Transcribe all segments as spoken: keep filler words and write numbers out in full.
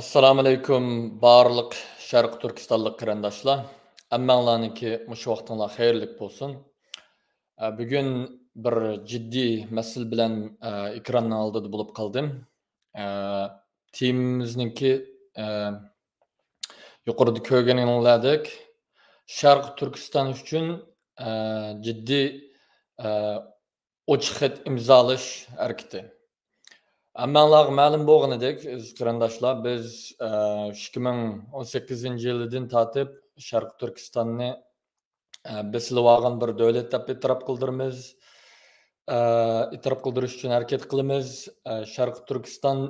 ئەسسالامۇئەلەيكۇم، بارلىق شەرقىي تۈركىستانلىق قېرىنداشلار. ھەممەڭلارنىڭكى مۇشۇ ۋاقتىڭلار خەيرلىك بولسۇن. ئە، بۈگۈن بىر جىددىي مەسىلە بىلەن، ئە، ئېكراننىڭ ئالدىدا بولۇپ قالدىم. ئە، تېمىمىزنىڭكى، ئە، يۇقىرىدا كۆرگىنىڭلاردەك، شەرقىي تۈركىستان ئۈچۈن، ئە، جىددىي، ئە، ئوچۇق خەت ئىمزالاش ھەرىكىتى. ھەممەڭلارغا مەلۇم بولغىنىدەك، ئەزىز قېرىنداشلار، بىز، ئە، ئىككى مىڭ ئون سەككىزىنچى يىلىدىن تارتىپ شەرقىي تۈركىستاننى، ئە، بېسىلىۋالغان بىر دۆلەت دەپ ئېتىراپ قىلدۇرىمىز. ئە، ئېتىراپ قىلدۇرۇش ئۈچۈن ھەرىكەت قىلىمىز. ئە، شەرقىي تۈركىستان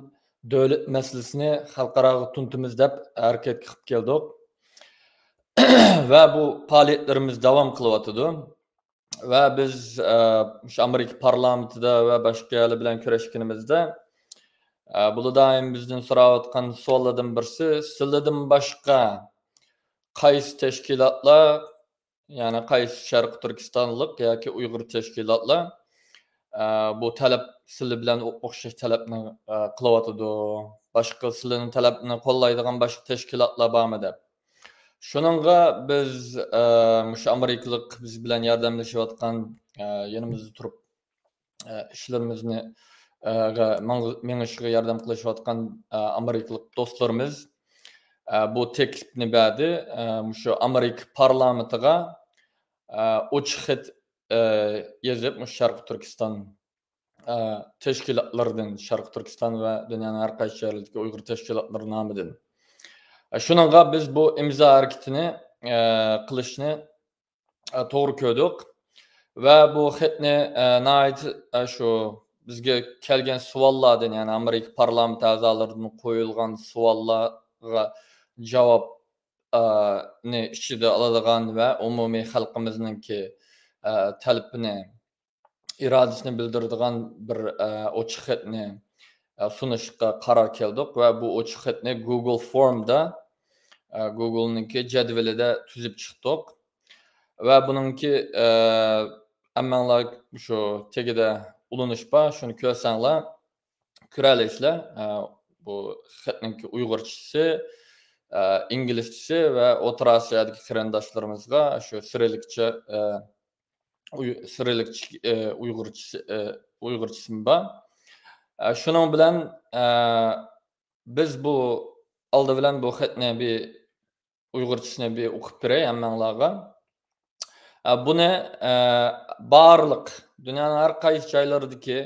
دۆلەت مەسىلىسىنى خەلقئاراغا تونۇتىمىز دەپ ھەرىكەتكە قىلىپ كەلدۇق. ۋە بۇ پائالىيەتلىرىمىز داۋام قىلىۋاتىدۇ. ۋە بىز، ئە، مۇشۇ ئامېرىكا پارلامېنتىدا ۋە باشقا يەرلەر بىلەن كۆرۈشكىنىمىزدە، ئە، بۇلار دائىم بىزدىن سوراۋاتقان سوئاللاردىن بىرسى، سىلەردىن باشقا قايسى تەشكىلاتلار، يەنى قايسى شەرقىي تۈركىستانلىق ياكى ئۇيغۇر تەشكىلاتلار، ئە، بۇ تەلەپ، سىلەر بىلەن ئوخشاش تەلەپنى، ئە، قىلىۋاتىدۇ؟ باشقا سىلەرنىڭ تەلەپنى قوللايدىغان باشقا تەشكىلاتلار بارمۇ دەپ. شۇنىڭغا بىز، ئە، مۇشۇ ئامېرىكىلىق بىز بىلەن ياردەملىشىۋاتقان، ئە، يېنىمىزدا تۇرۇپ، ئە، ئىشلىرىمىزنى، ئە، غا-، ماڭ-، مېڭىشىغا ياردەم قىلىشىۋاتقان، ئە، ئامېرىكىلىق دوستلىرىمىز، ئە، بۇ تەكلىپنى بەردى. ئە، مۇشۇ ئامېرىكا پارلامېنتىغا، ئە، ئوچۇق خەت، ئە، يېزىپ، مۇشۇ شەرقىي تۈركىستان ئە، تەشكىلاتلىرىدىن، شەرقىي تۈركىستان ۋە دۇنيانىڭ ھەر قايسى يەرلىرىدىكى ئۇيغۇر تەشكىلاتلىرى نامىدىن. ئە، شۇنىڭغا بىز بۇ ئىمزا ھەرىكىتىنى، ئە، قىلىشنى، ئە، توغرا كۆردۇق. ۋە بۇ خەتنى، ئە، ناھايىتى، ئە، شۇ بىزگە كەلگەن سوئاللاردىن، يەنى ئامېرىكا پارلامېنت ئەزالىرىدىن قويۇلغان سوئاللارغا جاۋاب، ئە، نى ئىچىدە ئالىدىغان ۋە ئومۇمىي خەلقىمىزنىڭكى، ئە، تەلىپىنى، ئىرادىسىنى بىلدۈرىدىغان بىر، ئە، ئوچۇق خەتنى، ئە، سۇنۇشقا قارار كەلدۇق ۋە بۇ ئوچۇق خەتنى گۇگل فورمدا، ئە، گۇگلنىڭكى جەدۋىلىدە تۈزۈپ چىقتۇق. ۋە بۇنىڭكى، ئە، ھەممەڭلار شۇ تېگىدە ئۇلىنىش بار، شۇنى كۆرسەڭلار، كۆرەلەيسىلەر. ئە، بۇ خەتنىڭكى ئۇيغۇرچىسى، ئە، ئىنگلىزچىسى ۋە ئوتتۇرا ئاسىيادىكى قېرىنداشلىرىمىزغا شۇ سىرىلىكچە، ئە، ئۇي-، سىرىلىكچە، ئە، ئۇيغۇرچىسى، ئە، ئۇيغۇرچىسىمۇ بار. ئە، شۇنىڭ بىلەن، ئە، بىز بۇ ئالدى بىلەن بۇ خەتنى بىر ئۇيغۇرچىسىنى بىر ئوقۇپ بېرەي ھەممەڭلارغا. ئە، بۇنى، ئە، بارلىق دۇنيانىڭ ھەر قايسى جايلىرىدىكى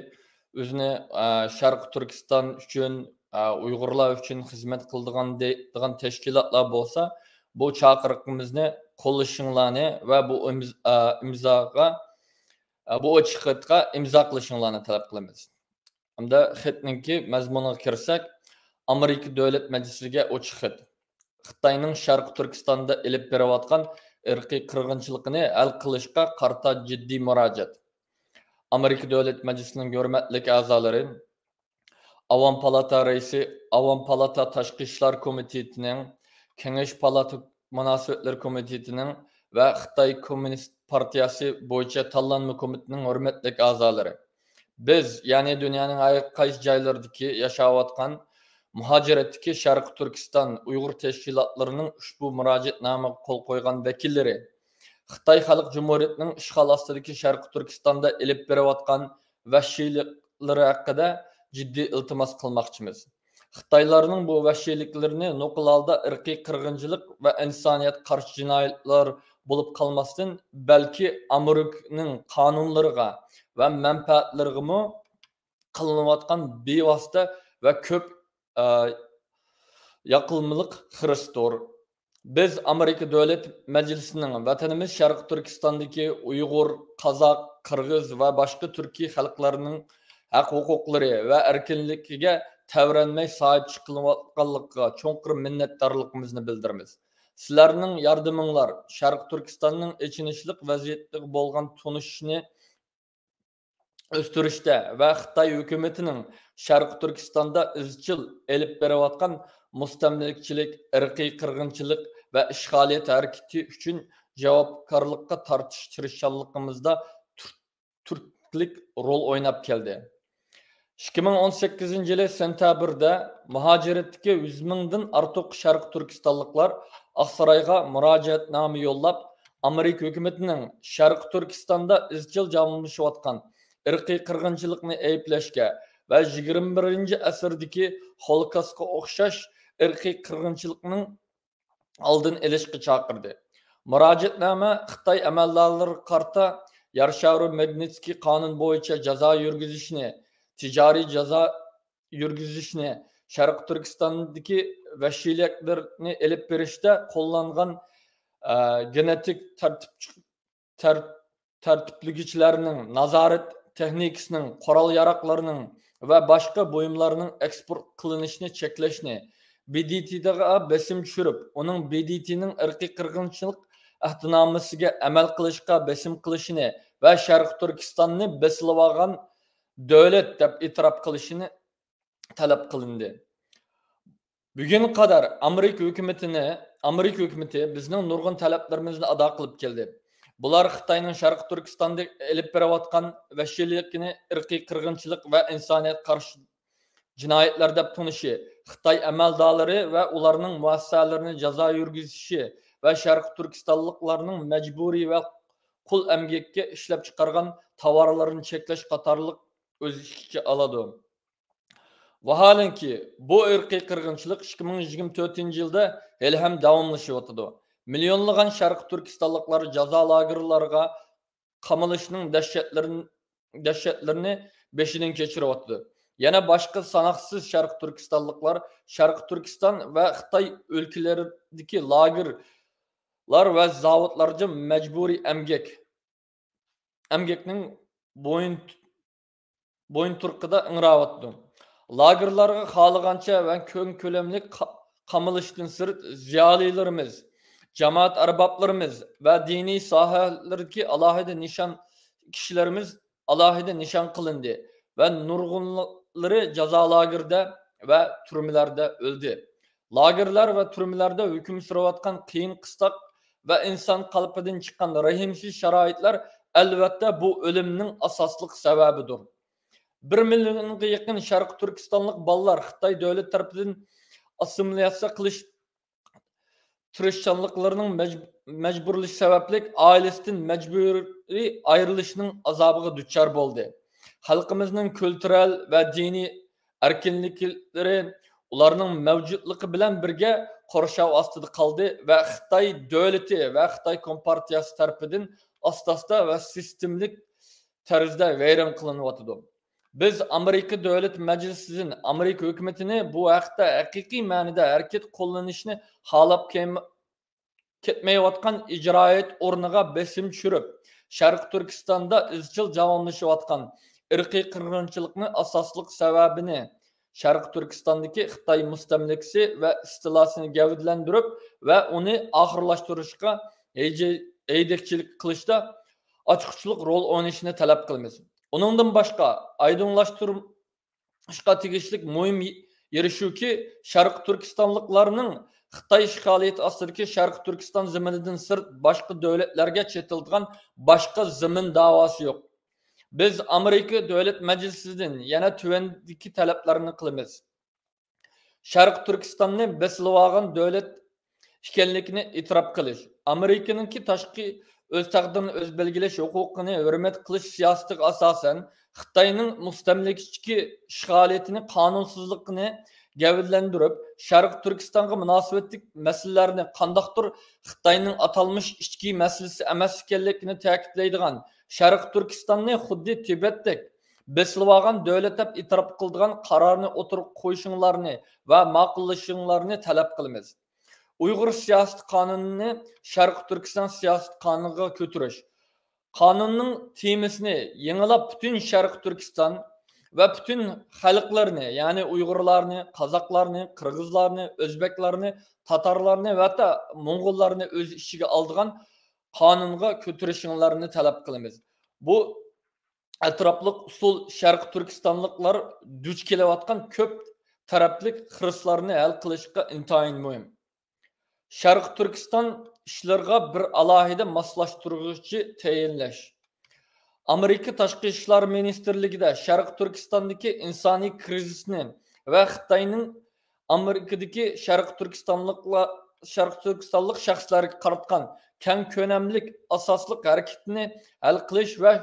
ئۆزىنى، ئە، شەرقىي تۈركىستان ئۈچۈن، ئە، ئۇيغۇرلار ئۈچۈن خىزمەت قىلىدىغان دەيدىغان تەشكىلاتلار بولسا، بۇ چاقىرىقىمىزنى قوللىشىڭلارنى ۋە بۇ ئىمز-، ئە، ئىمزاغا، ئە، بۇ ئوچۇق خەتقە ئىمزا قىلىشىڭلارنى تەلەپ قىلىمىز. ھەمدە خەتنىڭكى مەزمۇنىغا كىرسەك، ئامېرىكا دۆلەت مەجلىسىگە ئوچۇق خەت. خىتاينىڭ شەرقىي تۈركىستاندا ئېلىپ بېرىۋاتقان ئىرقىي قىرغىنچىلىقىنى ھەل قىلىشقا قارىتا جىددىي مۇراجىئەت. ئامېرىكا دۆلەت مەجلىسىنىڭ ھۆرمەتلىك ئەزالىرى، ئاۋام پالاتا رەئىسى، ئاۋام پالاتا تاشقى ئىشلار كومىتېتىنىڭ، كېڭەش پالاتا مۇناسىۋەتلىرى كومىتېتىنىڭ ۋە خىتاي كوممۇنىست پارتىيەسى بويىچە تاللانما كومىتېتىنىڭ ھۆرمەتلىك ئەزالىرى. بىز، يەنى دۇنيانىڭ ھەر قايسى جايلىرىدىكى ياشاۋاتقان مۇھاجىرەتتىكى شەرقىي تۈركىستان ئۇيغۇر تەشكىلاتلىرىنىڭ ئۇشبۇ مۇراجىئەتنامىغا قول قويغان ۋەكىللىرى، خىتاي خەلق جۇمھۇرىيىتىنىڭ ئىشغال ئاستىدىكى شەرقىي تۈركىستاندا ئېلىپ بېرىۋاتقان ۋەھشىيلىكلىرى ھەققىدە جىددىي ئىلتىماس قىلماقچىمىز. خىتايلارنىڭ بۇ ۋەھشىيلىكلىرىنى نوقۇل ھالدا ئىرقىي قىرغىنچىلىق ۋە ئىنسانىيەتكە قارشى جىنايەتلەر بولۇپ قالماستىن، بەلكى ئامېرىكىنىڭ قانۇنلىرىغا ۋە مەنپەئەتلىرىگىمۇ قىلىنىۋاتقان بىۋاسىتە ۋە كۆپ، ئە، ياقلىمىلىق خىرىستور. بىز ئامېرىكا دۆلەت مەجلىسىنىڭ ۋەتىنىمىز شەرقىي تۈركىستاندىكى ئۇيغۇر، قازاق، قىرغىز ۋە باشقا تۈركىي خەلقلەرنىڭ ھەق-ھوقۇقلىرى ۋە ئەركىنلىكىگە تەۋرەنمەي ساھىب چىقىۋاتقانلىقىغا چوڭقۇر مىننەتدارلىقىمىزنى بىلدۈرىمىز. سىلەرنىڭ ياردىمىڭلار شەرقىي تۈركىستاننىڭ ئېچىنىشلىق ۋەزىيەتتە بولغان تونۇشىشىنى ئۆستۈرۈشتە ۋە خىتاي ھۆكۈمىتىنىڭ شەرقىي تۈركىستاندا ئىزچىل ئېلىپ بېرىۋاتقان مۇستەملىكىچىلىك، ئىرقىي قىرغىنچىلىق ۋە ئىشغالىيەت ھەرىكىتى ئۈچۈن جاۋابكارلىققا تارتىش تىرىشچانلىقىمىزدا تۈر-، تۈرتكىلىك رول ئويناپ كەلدى. ئىككى مىڭ ئون سەككىزىنچى يىلى سېنتەبىردە مۇھاجىرەتتىكى يۈز مىڭدىن ئارتۇق شەرقىي تۈركىستانلىقلار ئاقسارايغا مۇراجىئەتنامە يوللاپ، ئامېرىكا ھۆكۈمىتىنىڭ شەرقىي تۈركىستاندا ئىزچىل داۋاملىشىۋاتقان ئىرقىي قىرغىنچىلىقنى ئەيىبلەشكە ۋە يىگىرمە بىرىنچى ئەسىردىكى خولوكاستقا ئوخشاش ئىرقىي قىرغىنچىلىقنىڭ ئالدىنى ئېلىشقا چاقىردى. مۇراجىئەتنامە خىتاي ئەمەلدارلىرىغا قارىتا يارشاۋ ماگنىتسكىي قانۇن بويىچە جازا يۈرگۈزۈشنى، تىجارىي جازا يۈرگۈزۈشنى، شەرقىي تۈركىستاندىكى ۋەھشىيلىكلەرنى ئېلىپ بېرىشتە قوللانغان، ئە، گېنېتىك تەرتىپ، تەر-، تەرتىپلىگۈچىلەرنىڭ نازارەت تېخنىكىسىنىڭ، قورال ياراغلارنىڭ ۋە باشقا بۇيۇملارنىڭ ئېكسپورت قىلىنىشىنى چەكلەشنى، بىدىتىغا بېسىم چۈشۈرۈپ، ئۇنىڭ بىدىتىنىڭ ئىرقىي قىرغىنچىلىق ئەھدىنامىسىگە ئەمەل قىلىشقا بېسىم قىلىشىنى ۋە شەرقىي تۈركىستاننى بېسىۋالغان دۆلەت دەپ ئېتىراپ قىلىشىنى تەلەپ قىلىندى. بۈگۈنگە قەدەر ئامېرىكا ھۆكۈمىتىنى، ئامېرىكا ھۆكۈمىتى بىزنىڭ نۇرغۇن تەلەپلىرىمىزنى ئادا قىلىپ كەلدى. بۇلار خىتاينىڭ شەرقىي تۈركىستاندا ئېلىپ بېرىۋاتقان ۋەھشىيلىكىنى ئىرقىي قىرغىنچىلىق ۋە ئىنسانىيەتكە قارشى جىنايەتلەر دەپ تونۇشى، خىتاي ئەمەلدارلىرى ۋە ئۇلارنىڭ مۇئەسسەلىرىنى جازا يۈرگۈزۈشى ۋە شەرقىي تۈركىستانلىقلارنىڭ مەجبۇرىي ۋە قۇل ئەمگەككە ئىشلەپچىقارغان تاۋارلىرىنى چەكلەش قاتارلىق ئۆز ئىچىگە ئالىدۇ. ۋاھالەنكى، بۇ ئىرقىي قىرغىنچىلىق ئىككى مىڭ يىگىرمە تۆتىنچى يىلدا ھېلىھەم داۋاملىشىۋاتىدۇ. مىليونلىغان شەرقىي تۈركىستانلىقلار جازا لاگېرلارغا قامىلىشنىڭ دەھشەتلىرىنى، دەھشەتلىرىنى بېشىدىن كەچۈرۈۋاتىدۇ. يەنە باشقا ساناقسىز شەرقىي تۈركىستانلىقلار شەرقىي تۈركىستان ۋە خىتاي ئۆلكىلىرىدىكى لاگېرلار ۋە زاۋۇتلاردا مەجبۇرىي ئەمگەك، ئەمگەكنىڭ بويۇن بويۇنتۇرۇقىدا ئىڭراۋاتىدۇ. لاگېرلارغا خالىغانچە ۋە كەڭ كۆلەملىك قا-، قامىلىشتىن سىرت، زىيالىيلىرىمىز، جامائەت ئەربابلىرىمىز ۋە دىنىي ساھەلەردىكى ئالاھىدە نىشان، كىشىلىرىمىز ئالاھىدە نىشان قىلىندى ۋە نۇرغۇنلىرى جازا لاگېرىدا ۋە تۈرمىلەردە ئۆلدى. لاگېرلار ۋە تۈرمىلەردە ھۆكۈم سۈرۈۋاتقان قىيىن قىستاق ۋە ئىنسان قەلبىدىن چىققان رەھىمسىز شارائىتلار، ئەلۋەتتە، بۇ ئۆلۈمنىڭ ئاساسلىق سەۋەبىدۇر. بىر مىليونغا يېقىن شەرقىي تۈركىستانلىق بالىلار خىتاي دۆلىتى تەرىپىدىن ئاسسىمىلياتسىيە قىلىش تىرىشچانلىقلىرىنىڭ مەج-، مەجبۇرلىشى سەۋەبلىك ئائىلىسىدىن مەجبۇرىي ئايرىلىشنىڭ ئازابىغا دۇچار بولدى. خەلقىمىزنىڭ كۈلتۈرەل ۋە دىنىي ئەركىنلىكلىرى ئۇلارنىڭ مەۋجۇتلۇقى بىلەن بىرگە قورشاۋ ئاستىدا قالدى ۋە خىتاي دۆلىتى ۋە خىتاي كومپارتىيەسى تەرىپىدىن ئاستا-ئاستا ۋە سىستېمىلىك تەرزدە ۋەيران قىلىنىۋاتىدۇ. بىز ئامېرىكا دۆلەت مەجلىسىدىن ئامېرىكا ھۆكۈمىتىنى بۇ ھەقتە ھەقىقىي مەنىدە ھەرىكەت قوللىنىشنى خالاپ كەم-، كەتمەيۋاتقان ئىجرائىيەت ئورنىغا بېسىم چۈشۈرۈپ، شەرقىي تۈركىستاندا ئىزچىل داۋاملىشىۋاتقان ئىرقىي قىرغىنچىلىقنى ئاساسلىق سەۋەبىنى شەرقىي تۈركىستاندىكى خىتاي مۇستەملىكىسى ۋە ئىستىلاسىنى گەۋدىلەندۈرۈپ ۋە ئۇنى ئاخىرلاشتۇرۇشقا ھەيجە-، ھەيدەكچىلىك قىلىشتا ئاچقۇچلۇق رول ئوينىشىنى تەلەپ قىلىمىز. ئۇنىڭدىن باشقا، ئايدىڭلاشتۇرۇشقا تېگىشلىك مۇھىم يېرى شۇكى، شەرقىي تۈركىستانلىقلارنىڭ خىتاي ئىشغالىيىتى ئاستىدىكى شەرقىي تۈركىستان زېمىنىدىن سىرت باشقا دۆلەتلەرگە چېتىلىدىغان باشقا زېمىن داۋاسى يوق. بىز ئامېرىكا دۆلەت مەجلىسىدىن يەنە تۆۋەندىكى تەلەپلەرنى قىلىمىز. شەرقىي تۈركىستاننى بېسىلىۋالغان دۆلەت ئىكەنلىكىنى ئېتىراپ قىلىش، ئامېرىكىنىڭكى تاشقى ئۆز تەقدىرىنى ئۆزى بەلگىلەش ھوقۇقىنى ھۆرمەت قىلىش سىياسىتىگە ئاساسەن، خىتاينىڭ مۇستەملىكىچىلىك ئىشغالىيىتىنى قانۇنسىزلىقىنى گەۋدىلەندۈرۈپ، شەرقىي تۈركىستانغا مۇناسىۋەتلىك مەسىلىلەرنى قانداقتۇر خىتاينىڭ ئاتالمىش ئىچكى مەسىلىسى ئەمەس ئىكەنلىكىنى تەكىتلەيدىغان، شەرقىي تۈركىستاننى خۇددى تىبەتتەك بېسىلىۋالغان دۆلەت دەپ ئېتىراپ قىلىدىغان قارارنى ئوتتۇرىغا قويۇشۇڭلارنى ۋە ماقۇللىشىڭلارنى تەلەپ قىلىمىز. ئۇيغۇر سىياسىي قانۇنىنى شەرقىي تۈركىستان سىياسىي قانۇنىغا كۆتۈرۈش. قانۇننىڭ تېمىسىنى يېڭىلاپ پۈتۈن شەرقىي تۈركىستان ۋە پۈتۈن خەلقلەرنى، يەنى ئۇيغۇرلارنى، قازاقلارنى، قىرغىزلارنى، ئۆزبەكلەرنى، تاتارلارنى ۋە ھەتتا موڭغۇللارنى ئۆز ئىچىگە ئالىدىغان قانۇنغا كۆتۈرۈشۈڭلارنى تەلەپ قىلىمىز. بۇ ئەتراپلىق ئۇسۇل شەرقىي تۈركىستانلىقلار دۇچ كېلىۋاتقان كۆپ تەرەپلىك خىرىسلارنى ھەل قىلىشقا ئىنتايىن مۇھىم. شەرقىي تۈركىستان ئىشلىرىغا بىر ئالاھىدە ماسلاشتۇرغۇچى تەيىنلەش. ئامېرىكا تاشقى ئىشلار مىنىستىرلىكىدە شەرقىي تۈركىستاندىكى ئىنسانىي كىرىزىسنى ۋە خىتاينىڭ ئامېرىكىدىكى شەرقىي تۈركىستانلىقلار، شەرقىي تۈركىستانلىق شەخسلەرگە قاراتقان كەڭ كۆلەملىك ئاساسلىق ھەرىكىتىنى ھەل قىلىش ۋە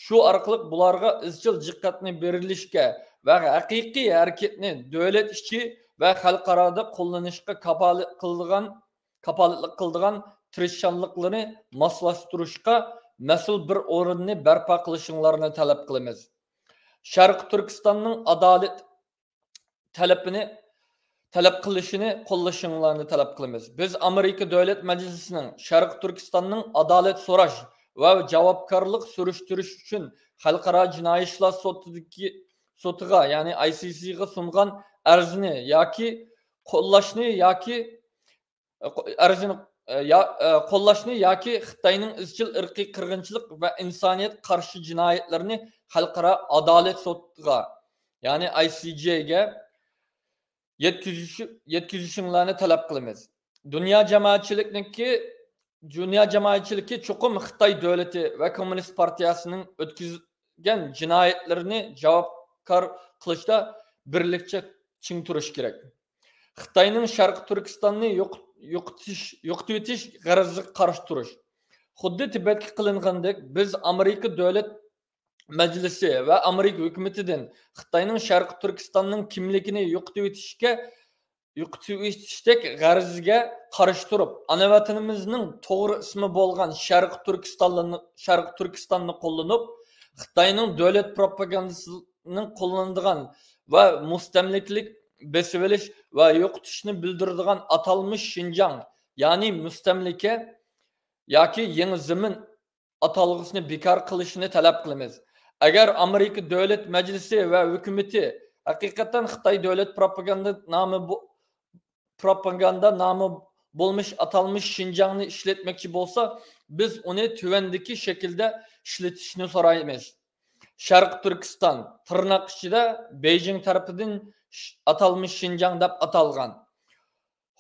شۇ ئارقىلىق بۇلارغا ئىزچىل دىققەتنى بېرىلىشكە ۋە ھەقىقىي ھەرىكەتنى دۆلەت ئىچى ۋە خەلقئارادا قوللىنىشقا كاپالەت قىلىدىغان، كاپالەتلىك قىلىدىغان تىرىشچانلىقلىرىنى ماسلاشتۇرۇشقا مەسئۇل بىر ئورۇننى بەرپا قىلىشىڭلارنى تەلەپ قىلىمىز. شەرقىي تۈركىستاننىڭ ئادالەت تەلىپىنى، تەلەپ قىلىشىنى قوللىشىڭلارنى تەلەپ قىلىمىز. بىز ئامېرىكا دۆلەت مەجلىسىنىڭ شەرقىي تۈركىستاننىڭ ئادالەت سوراش ۋە جاۋابكارلىق سۈرۈشتۈرۈش ئۈچۈن خەلقئارا جىنايى ئىشلار سوتىدىكى، سوتىغا، يەنى ئاي سى سىغا سۇنغان ئەرزنى ياكى قوللاشنى ياكى ئەرزىنى، يا، قوللاشنى ياكى خىتاينىڭ ئىزچىل ئىرقىي قىرغىنچىلىق ۋە ئىنسانىيەت قارشى جىنايەتلىرىنى خەلقئارا ئادالەت سوتىغا، يەنى ئاي سى جەيگە يەتكۈزۈش-، يەتكۈزۈشۈڭلارنى تەلەپ قىلىمىز. دۇنيا جامائەتچىلىكىنىڭكى، دۇنيا جامائەتچىلىكى چوقۇم خىتاي دۆلىتى ۋە كوممۇنىست پارتىيەسىنىڭ ئۆتكۈزگەن جىنايەتلىرىنى جاۋابكار قىلىشتا بىرلىكچە چىڭ تۇرۇشى كېرەك. خىتاينىڭ شەرقىي تۈركىستاننى يوق-، يوقىتىش، يوقىتىۋېتىش غەرىزىگە قارشى تۇرۇش. خۇددى تىبەتكە قىلىنغاندەك، بىز ئامېرىكا دۆلەت مەجلىسى ۋە ئامېرىكا ھۆكۈمىتىدىن خىتاينىڭ شەرقىي تۈركىستاننىڭ كىملىكىنى يوقىتىۋېتىشكە، يوقىتىۋېتىشتەك غەرىزىگە قارشى تۇرۇپ، ئانا ۋەتىنىمىزنىڭ توغرا ئىسمى بولغان شەرقىي تۈركىستانلىنى، شەرقىي تۈركىستاننى قوللىنىپ، خىتاينىڭ دۆلەت پروپاگاندىسىنىڭ قوللىنىدىغان ۋە مۇستەملىكىلىك بېسىۋېلىش ۋە يوقىتىشنى بىلدۈرىدىغان ئاتالمىش شىنجاڭ، يەنى مۇستەملىكە ياكى يېڭى زېمىن ئاتالغۇسىنى بىكار قىلىشىنى تەلەپ قىلىمىز. ئەگەر ئامېرىكا دۆلەت مەجلىسى ۋە ھۆكۈمىتى ھەقىقەتەن خىتاي دۆلەت پروپاگاندا نامى بو-، پروپاگاندا نامى بولمىش ئاتالمىش شىنجاڭنى ئىشلەتمەكچى بولسا، بىز ئۇنى تۆۋەندىكى شەكىلدە ئىشلىتىشنى سورايمىز. شەرقىي تۈركىستان، تىرناق ئىچىدە، بېيجىڭ تەرىپىدىن ش-، ئاتالمىش شىنجاڭ دەپ ئاتالغان.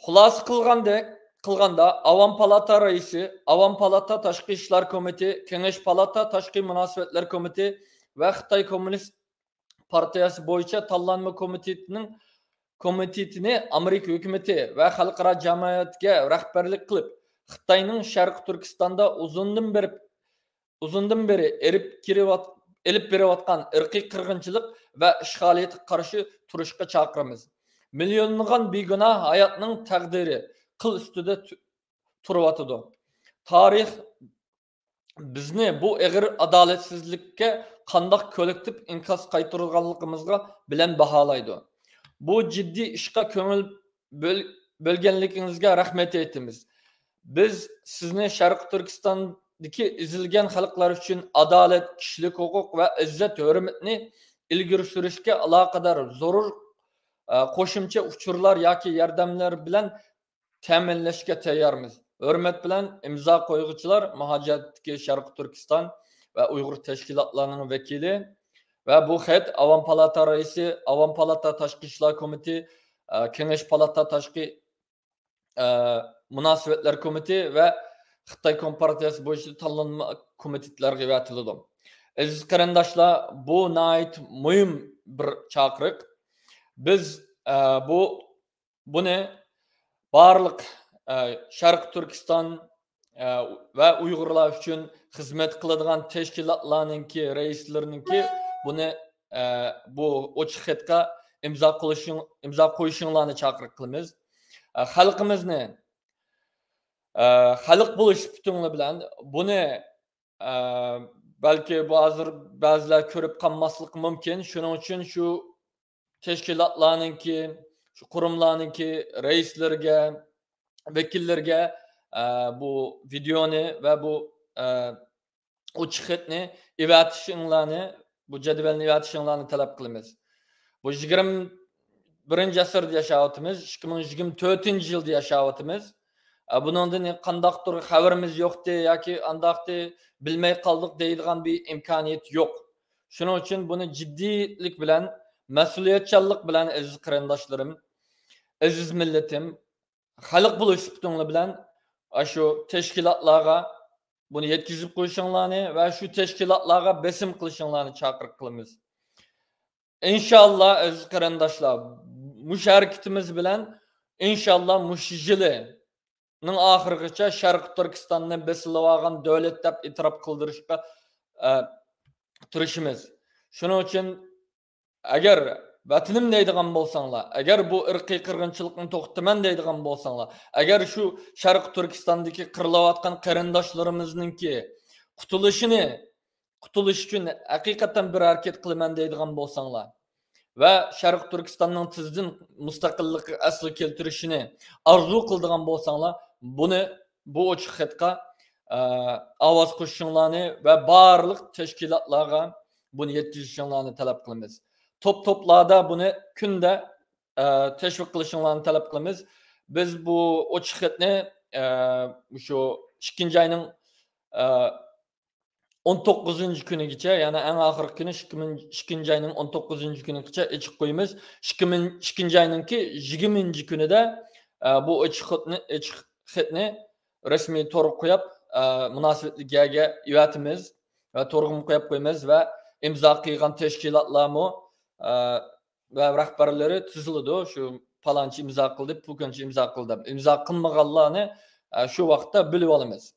خۇلاسە قىلغاندەك، قىلغاندا، ئاۋام پالاتا رەئىسى، ئاۋام پالاتا تاشقى ئىشلار كومىتېتى، كېڭەش پالاتا تاشقى مۇناسىۋەتلەر كومىتېتى ۋە خىتاي كوممۇنىست پارتىيەسى بويىچە تاللانما كومىتېتىنىڭ، كومىتېتىنى ئامېرىكا ھۆكۈمىتى ۋە خەلقئارا جەمئىيەتكە رەھبەرلىك قىلىپ، خىتاينىڭ شەرقىي تۈركىستاندا ئۇزۇندىن بېرىپ، ئۇزۇندىن بېرى ئېلىپ كېلىۋات-، ئېلىپ بېرىۋاتقان ئىرقىي قىرغىنچىلىق ۋە ئىشغالىيەتكە قارشى تۇرۇشقا چاقىرىمىز. مىليونلىغان بىگۇناھ ھاياتنىڭ تەقدىرى قىل ئۈستىدە تۇ-، تۇرۇۋاتىدۇ. تارىخ بىزنى بۇ ئېغىر ئادالەتسىزلىككە قانداق كوللېكتىپ ئىنكاس قايتۇرغانلىقىمىزغا بىلەن باھالايدۇ. بۇ جىددىي ئىشقا كۆڭۈل بۆل-، بۆلگەنلىكىڭىزگە رەھمەت ئېيتىمىز. بىز سىزنى شەرقىي تۈركىستاندىكى ئېزىلگەن خەلقلەر ئۈچۈن ئادالەت، كىشىلىك ھوقۇق ۋە ئىززەت-ھۆرمەتنى ئىلگىرى سۈرۈشكە ئالاقىدار زۆرۈر، ئە، قوشۇمچە ئۇچۇرلار ياكى ياردەملەر بىلەن تەمىنلەشكە تەييارمىز. ھۆرمەت بىلەن، ئىمزا قويغۇچىلار مۇھاجىرەتتىكى شەرقىي تۈركىستان ۋە ئۇيغۇر تەشكىلاتلارنىڭ ۋەكىلى ۋە بۇ خەت ئاۋام پالاتا رەئىسى، ئاۋام پالاتا تاشقى ئىشلار كومىتېتى، ئە، كېڭەش پالاتا تاشقى، ئە، مۇناسىۋەتلەر كومىتېتى ۋە خىتاي كومپارتىيەسى بويىچە تاللانما كومىتېتلارغا ئەۋەتىلىدۇ. ئەزىز قېرىنداشلار، بۇ ناھايىتى مۇھىم بىر چاقىرىق. بىز، ئە، بۇ بۇنى بارلىق، ئە، شەرقىي تۈركىستان، ئە، ۋە ئۇيغۇرلار ئۈچۈن خىزمەت قىلىدىغان تەشكىلاتلارنىڭكى رەئىسلىرىنىڭكى بۇنى، ئە، بۇ ئوچۇق خەتقە ئىمزا قويۇشۇڭ-، ئىمزا قويۇشۇڭلارنى چاقىرىق قىلىمىز. ئە، خەلقىمىزنى، ئە، خەلق بولۇش سۈپىتىڭلار بىلەن بۇنى، ئە، بەلكى بۇ ھازىر بەزىلەر كۆرۈپ قالماسلىقى مۇمكىن. شۇنىڭ ئۈچۈن شۇ تەشكىلاتلارنىڭكى، شۇ قۇرۇملارنىڭكى رەئىسلىرىگە، ۋەكىللىرىگە، ئە، بۇ ۋىدېئونى ۋە بۇ، ئە، ئوچۇق خەتنى ئېۋەتىشىڭلارنى، بۇ جەدۋەلنى ئېۋەتىشىڭلارنى تەلەپ قىلىمىز. بۇ يىگىرمە بىرىنچى ئەسىردە ياشاۋاتىمىز، ئىككى مىڭ يىگىرمە تۆتىنچى يىلدا ياشاۋاتىمىز. ئە، بۇنىڭدىن قانداقتۇر خەۋىرىمىز يوقتى ياكى ئانداقتى، بىلمەي قالدۇق دەيدىغان بىر ئىمكانىيەت يوق. شۇنىڭ ئۈچۈن بۇنى جىددىيلىك بىلەن، مەسئۇلىيەتچانلىق بىلەن، ئەزىز قېرىنداشلىرىم، ئەزىز مىللىتىم، خەلق بولۇش سۈپىتىڭلار بىلەن ئاشۇ تەشكىلاتلارغا بۇنى يەتكۈزۈپ قويۇشۇڭلارنى ۋە شۇ تەشكىلاتلارغا بېسىم قىلىشىڭلارنى چاقىرىق قىلىمىز. ئىنشاللا، ئەزىز قېرىنداشلار، مۇشۇ ھەرىكىتىمىز بىلەن ئىنشاللا مۇشۇ يىلىنىڭ ئاخىرىغىچە شەرقىي تۈركىستاننى بېسىلىۋالغان دۆلەت دەپ ئېتىراپ قىلدۇرۇشقا، ئە، تىرىشىمىز. شۇنىڭ ئۈچۈن ئەگەر ۋەتىنىم دەيدىغان بولساڭلار، ئەگەر بۇ ئىرقىي قىرغىنچىلىقنى توختىتىمەن دەيدىغان بولساڭلار، ئەگەر شۇ شەرقىي تۈركىستاندىكى قىرىلىۋاتقان قېرىنداشلىرىمىزنىڭكى قۇتۇلۇشىنى، قۇتۇلۇش ئۈچۈن ھەقىقەتەن بىر ھەرىكەت قىلىمەن دەيدىغان بولساڭلار ۋە شەرقىي تۈركىستاننىڭ تېزدىن مۇستەقىللىقى ئەسلىگە كەلتۈرۈشىنى ئارزۇ قىلىدىغان بولساڭلار، بۇنى، بۇ ئوچۇق خەتقە، ئە، ئاۋاز قوشۇشۇڭلارنى ۋە بارلىق تەشكىلاتلارغا بۇنى يەتكۈزۈشۈڭلارنى تەلەپ قىلىمىز. توپ-توپلاردا بۇنى كۈندە، ئە، تەشۋىق قىلىشىڭلارنى تەلەپ قىلىمىز. بىز بۇ ئوچۇق خەتنى، ئە، مۇشۇ ئىككىنچى ئاينىڭ، ئە، ئون توققۇزىنچى كۈنىگىچە، يەنى ئەڭ ئاخىرقى كۈنى ئىككى مىڭ، ئىككىنچى ئاينىڭ ئون توققۇزىنچى كۈنىگىچە ئېچىپ قويىمىز. ئىككى مىڭ، ئىككىنچى ئاينىڭكى يىگىرمىنچى كۈنىدە، ئە، بۇ ئوچۇق خەتنى، ئوچۇق خەتنى رەسمىي تورغا قويۇپ، ئە، مۇناسىۋەتلىك يەرگە ئەۋەتىمىز ۋە تورغىمۇ قويۇپ قويىمىز ۋە ئىمزا قىلغان تەشكىلاتلارمۇ، ئە، ۋە رەھبەرلىرى تىزىلىدۇ. شۇ پالانچى ئىمزا قىلدى، پۇلكەنچى ئىمزا قىلدى دەپ. ئىمزا قىلمىغانلارنى، ئە، شۇ ۋاقىتتا بىلىۋالىمىز.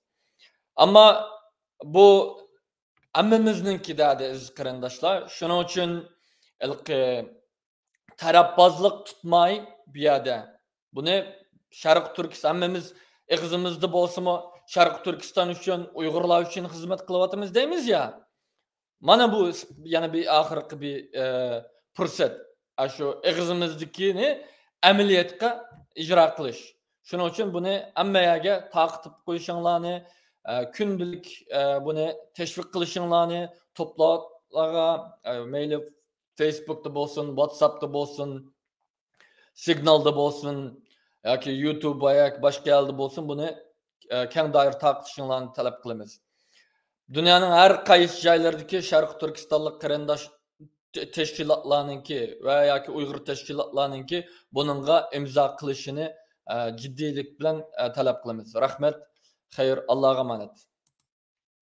ئەمما بۇ ھەممىمىزنىڭكى دەردى، ئەزىز قېرىنداشلار. شۇنىڭ ئۈچۈن ھېلىقى تەرەپبازلىق تۇتماي بۇ يەردە. بۇنى شەرقىي تۈركىستان، ھەممىمىز ئېغىزىمىزدا بولسىمۇ، شەرقىي تۈركىستان ئۈچۈن، ئۇيغۇرلار ئۈچۈن خىزمەت قىلىۋاتىمىز دەيمىز يا. مانا بۇ يەنە بىر ئاخىرقى بىر، ئە، پۇرسەت. ئاشۇ ئېغىزىمىزدىكىنى ئەمەلىيەتكە ئىجرا قىلىش. شۇنىڭ ئۈچۈن بۇنى ھەممە يەرگە تارقىتىپ قويۇشۇڭلارنى، ئە، كۈندىلىك، ئە، بۇنى تەشۋىق قىلىشىڭلارنى، توپلارغا، ئە، مەيلى فېيسبۇكتا بولسۇن، ۋاتساپتا بولسۇن، سىگنالدا بولسۇن ياكى يۇتۇب ياكى باشقا يەردە بولسۇن، بۇنى، ئە، كەڭ دائىرە تارقىتىشىڭلارنى تەلەپ قىلىمىز. دۇنيانىڭ ھەر قايسى جايلىرىدىكى شەرقىي تۈركىستانلىق قېرىنداش تە-، تەشكىلاتلارنىڭكى ۋە ياكى ئۇيغۇر تەشكىلاتلارنىڭكى بۇنىڭغا ئىمزا قىلىشىنى، ئە، جىددىيلىك بىلەن، ئە، تەلەپ قىلىمىز. رەھمەت، خەير، ئاللاغا ئامانەت.